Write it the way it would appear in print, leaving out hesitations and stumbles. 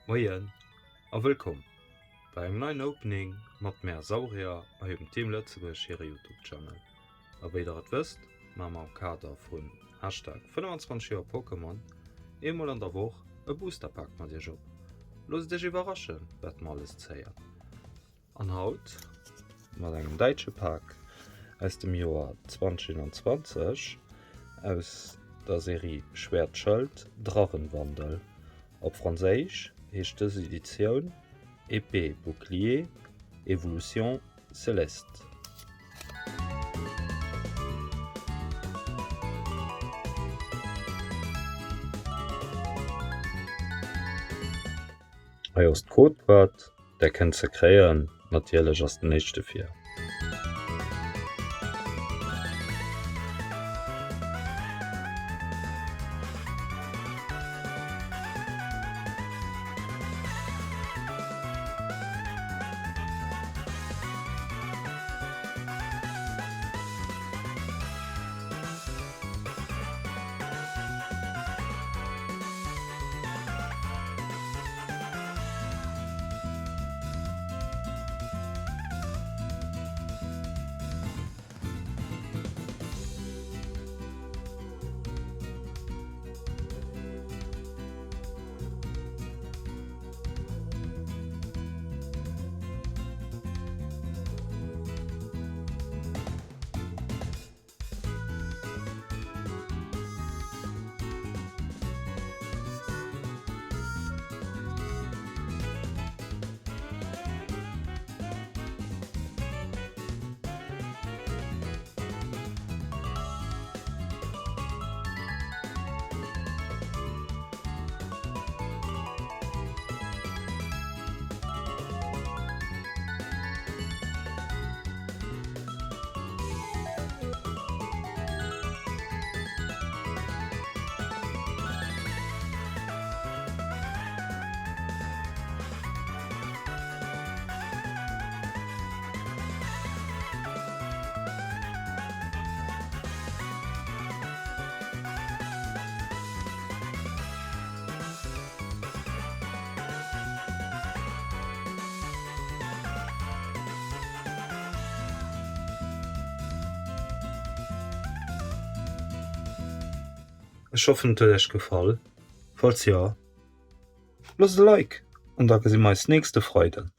Moien a wëllkomm bei engem neien Opening mat mär Saurier hei um Team Lëtzebuerg hire Youtube Channel. A wéi der et wësst, maache mer am Kader vun Hashtag 25 Joer Pokémon eemol an der Woch e Booster Pak mat iech op. Loosst iech iwwerraschen wat mer alles zéien. An haut mat engem däitsche Pak aus dem Joer 2021 aus der Serie Schwert Schëld, Drachenwandel. Op Franséisch heescht dës Editioun Épée Bouclier, Evolution Céleste. Hei ass d'Codewuert. Der kënnt se kréien, natierlech ass den éischte fir. Ech hoffen et huet iech gefall, falls jo loosst e Like an da gesi mer eis nächste Freiden.